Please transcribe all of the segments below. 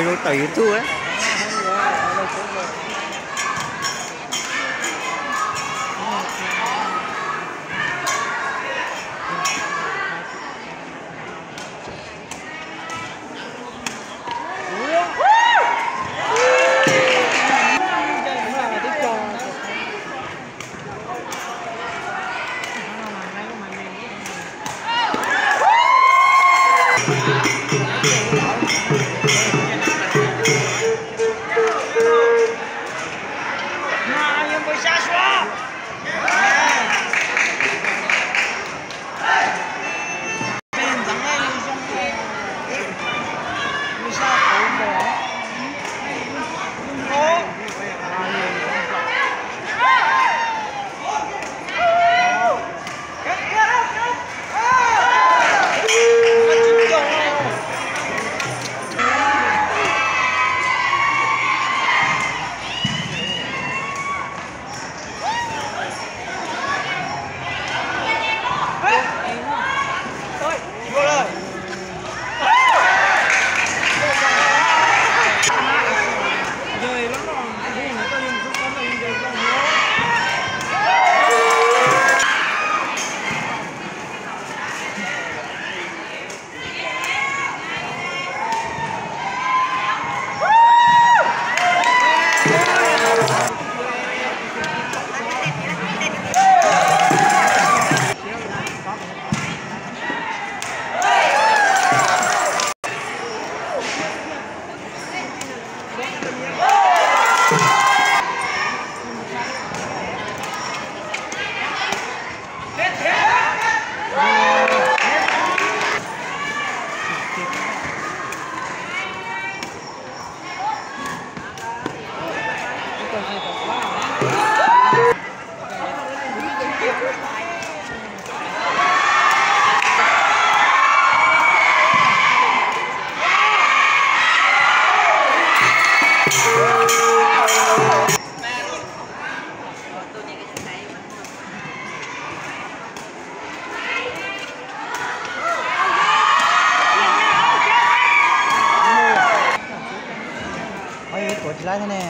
Zoo tawm YouTube. Ov, yuav tuav tsis laib thiab ne.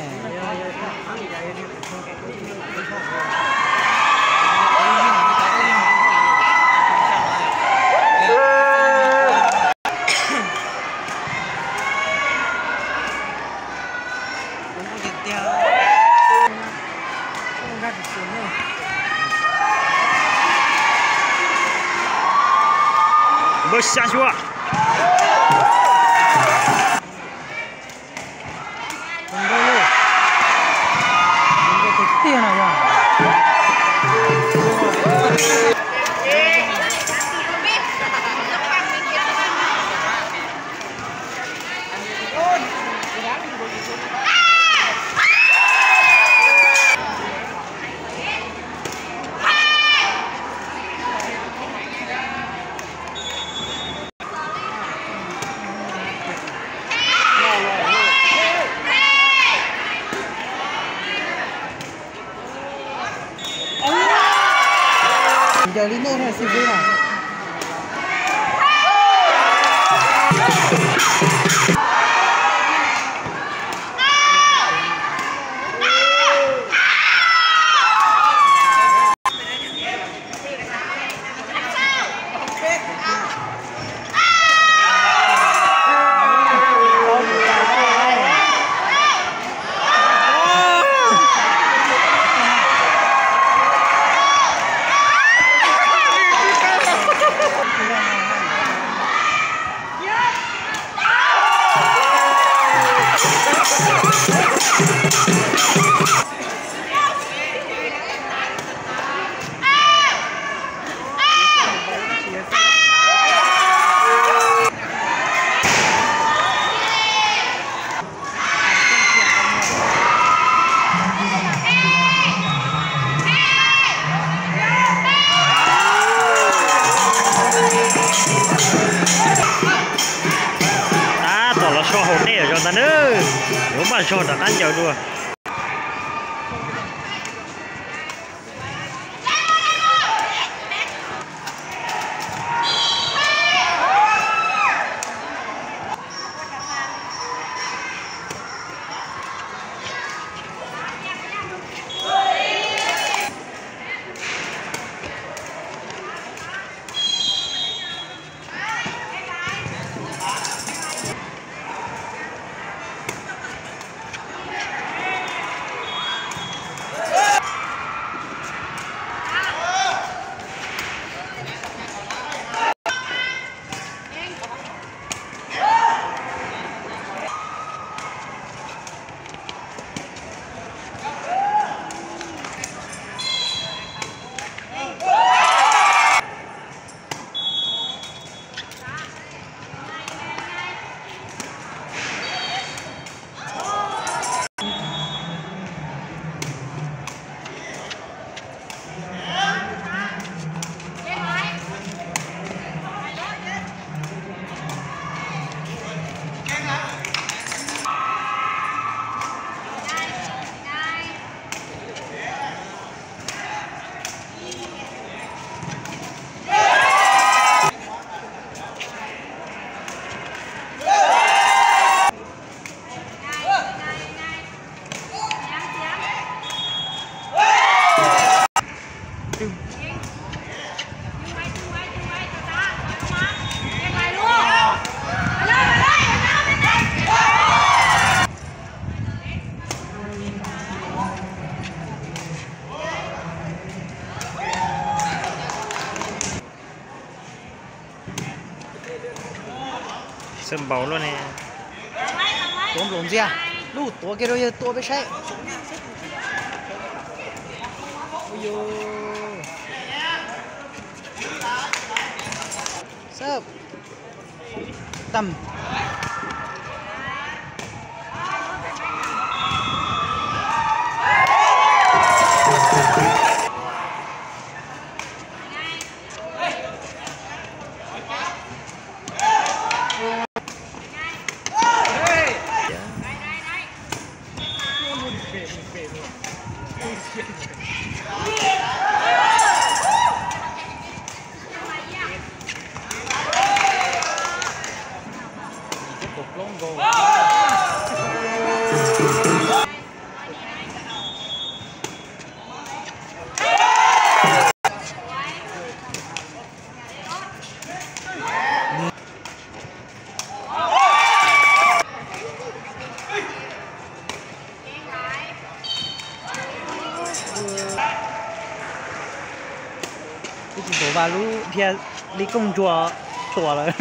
Npawg Xya Xyuas. Tiag tiag no yog. Ncaws li nej no xwb xwb na. Tab tom los so hauv nej zog ntag nawb, yuav maj zog rov qab ncaws dua. Xab npaum luaj ne. Tuav nplaum ntxiag. Lub tuav kiag rau yawg tua peb saib. Xab. Tam. Twb tsis ntuav vas lub dhia li kooj ntsuag tuam lawm.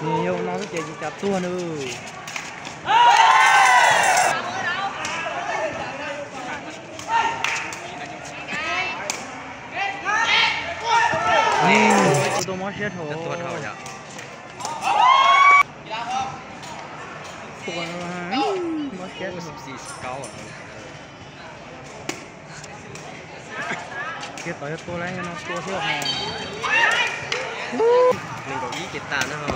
Nws yog no xwb ces tsis cas tuag nws. Tus mob siab dhau. Tua mob siab dhau. Kiag tod yog tua lawm, yog no tua thiab os. Nees nkaum ib ces tas na ho.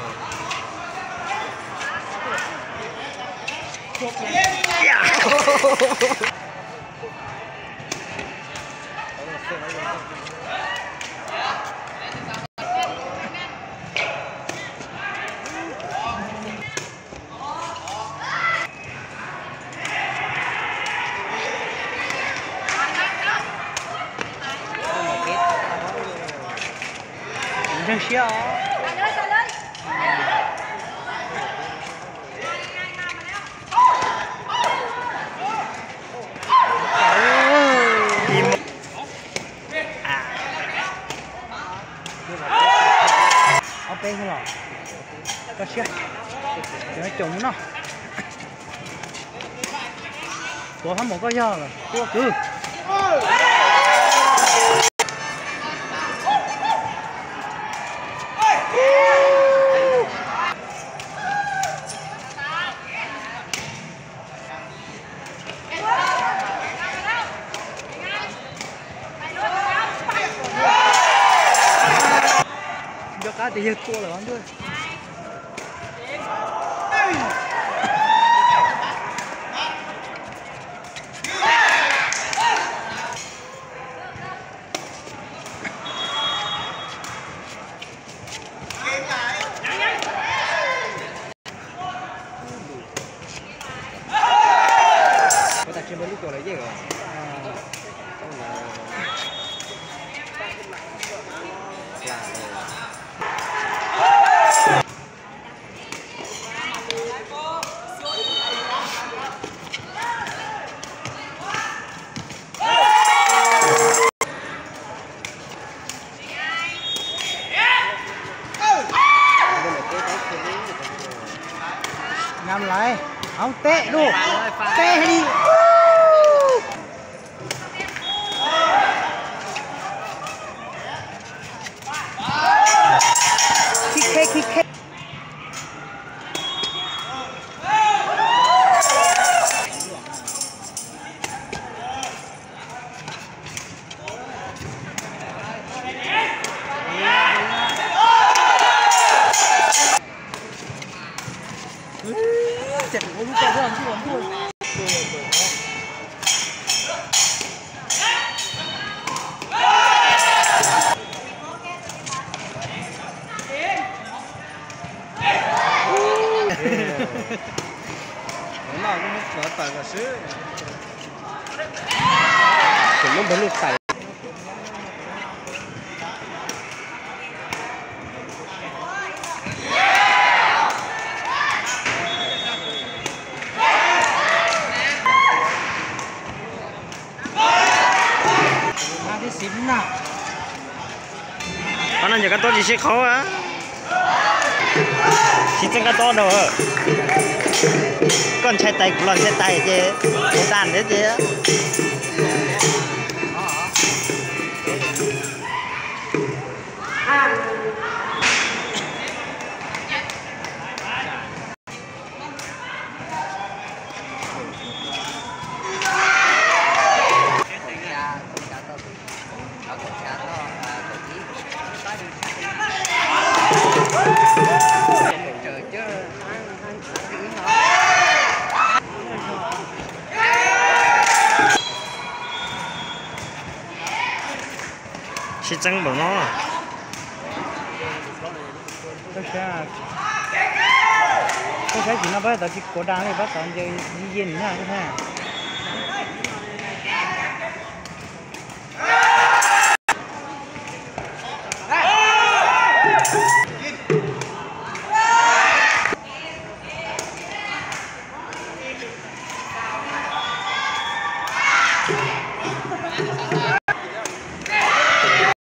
Ntseeg siab os. Ob peb xwb los, koj siab, cov no caum mus noj. Tuav fab npaum koj yog, tua kwv. Nco qab tias yawg tua lawm os ntuj. Ua tas tsis npawg lub tuam lawm yeej os. Ngam laiv, hauv teb lub, teb li. Khib kheb khib kheb. Tseem muab npawg lub tais. Qhov no yog kab tob tsis sib qhaub. Tsis txeeb kab tob rau. Koj ntshai tais kuv los ntshai tais ces kuv da thiab ces. Sib txeeb npaum no. Koj saib tim no pab tod tsis kuav da li, pab tod ncaws yi yi nws na.